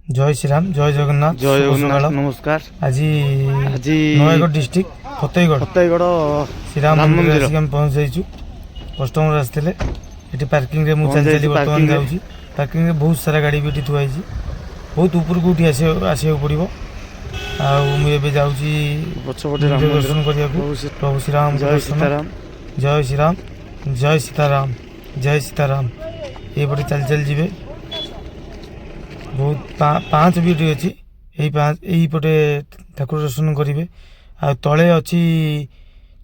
ଜୟ ଶ୍ରୀରାମ, ଜୟ ଜଗନ୍ନାଥ। ଜୟ ଶୁଭ ଜଗନ୍ନାଥ। ସକାଳ। ନମସ୍କାର। ଆଜି ଆଜି ନୟାଗଡ଼ ଡିଷ୍ଟ୍ରିକ୍ଟ ଫତେଗଡ଼ ଫତେଗଡ଼ ଶ୍ରୀରାମ ରାମ ମନ୍ଦିର ମନ୍ଦିର। ଆସିକି ଆମେ ପହଞ୍ଚି ଯାଇଛୁ। କଷ୍ଟମର ଆସିଥିଲେ। ଏଠି ପାର୍କିଂରେ ମୁଁ ଚାଲି ଚାଲି ପହଞ୍ଚି ଯାଇଛି ବର୍ତ୍ତମାନ ପାର୍କିଂରେ। ଯାଉଛି। ପାର୍କିଂରେ ବହୁତ ସାରା ଗାଡ଼ି ବି ଏଠି ଥୁଆ ହେଇଛି। ବହୁତ ଉପରକୁ ଉଠି ଆସିବାକୁ ପଡ଼ିବ। ଆଉ ମୁଁ ଏବେ ଯାଉଛି ପଛପଟେ ରାମ ମନ୍ଦିର ମନ୍ଦିର। ଦର୍ଶନ କରିବାକୁ। ପ୍ରଭୁ ପ୍ରଭୁ ଶ୍ରୀରାମ ଜୟ ଦର୍ଶନ। ସୀତାରାମ। ଜୟ ଶ୍ରୀରାମ, ଜୟ ସୀତାରାମ, ଜୟ ସୀତାରାମ। ଏଇପଟେ ଚାଲି ଚାଲି ଯିବେ। ବହୁତ ପାହାଚ ବି ଏଠି ଅଛି। ଏଇ ପାହାଚ ଏଇପଟେ ଠାକୁର ଦର୍ଶନ କରିବେ। ଆଉ ତଳେ ଅଛି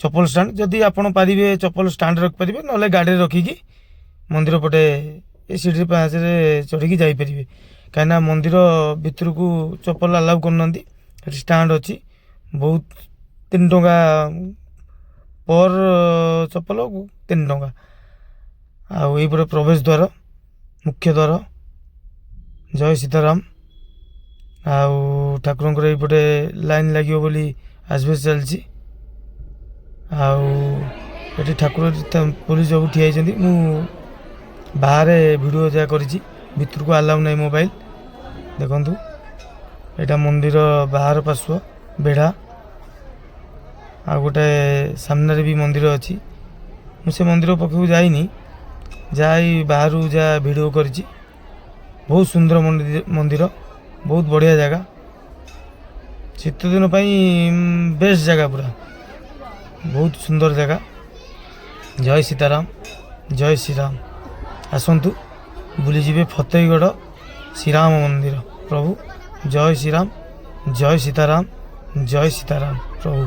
ଚପଲ ଷ୍ଟାଣ୍ଡ। ଯଦି ଆପଣ ପାରିବେ, ଚପଲ ଷ୍ଟାଣ୍ଡ ରଖିପାରିବେ, ନହେଲେ ଗାଡ଼ିରେ ରଖିକି ମନ୍ଦିର ପଟେ ଏ ସିଢ଼ି ପାହାଚରେ ଚଢ଼ିକି ଯାଇପାରିବେ। କାହିଁକିନା ମନ୍ଦିର ଭିତରକୁ ଚପଲ ଆଲାଉ କରୁନାହାନ୍ତି। ଏଠି ଷ୍ଟାଣ୍ଡ ଅଛି ବହୁତ। 3 ଟଙ୍କା ପର୍ ଚପଲ, 3 ଟଙ୍କା। ଆଉ ଏଇପଟେ ପ୍ରବେଶ ଦ୍ୱାର, ମୁଖ୍ୟ ଦ୍ୱାର। ଜୟ ସୀତାରାମ। ଆଉ ଠାକୁରଙ୍କର ଏଇପଟେ ଲାଇନ୍ ଲାଗିବ ବୋଲି ଆଜବେଷ୍ଟ ଚାଲିଛି। ଆଉ ଏଠି ଠାକୁର, ପୋଲିସ ସବୁ ଠିଆ ହେଇଛନ୍ତି। ମୁଁ ବାହାରେ ଭିଡ଼ିଓ ଯାହା କରିଛି, ଭିତରକୁ ଆଲାଉ ନାହିଁ ମୋବାଇଲ। ଦେଖନ୍ତୁ, ଏଇଟା ମନ୍ଦିର ବାହାର ପାର୍ଶ୍ୱ ବେଢ଼ା। ଆଉ ଗୋଟେ ସାମ୍ନାରେ ବି ମନ୍ଦିର ଅଛି। ମୁଁ ସେ ମନ୍ଦିର ପାଖକୁ ଯାଇନି, ଯାହା ଏଇ ବାହାରୁ ଯାହା ଭିଡ଼ିଓ କରିଛି। ବହୁତ ସୁନ୍ଦର ମନ୍ଦିର, ବହୁତ ବଢ଼ିଆ ଜାଗା। ଶୀତଦିନ ପାଇଁ ବେଷ୍ଟ ଜାଗା ପୁରା, ବହୁତ ସୁନ୍ଦର ଜାଗା। ଜୟ ସୀତାରାମ, ଜୟ ଶ୍ରୀରାମ। ଆସନ୍ତୁ, ବୁଲିଯିବେ ଫତେଗଡ଼ ଶ୍ରୀରାମ ମନ୍ଦିର। ପ୍ରଭୁ ଜୟ ଶ୍ରୀରାମ, ଜୟ ସୀତାରାମ, ଜୟ ସୀତାରାମ ପ୍ରଭୁ।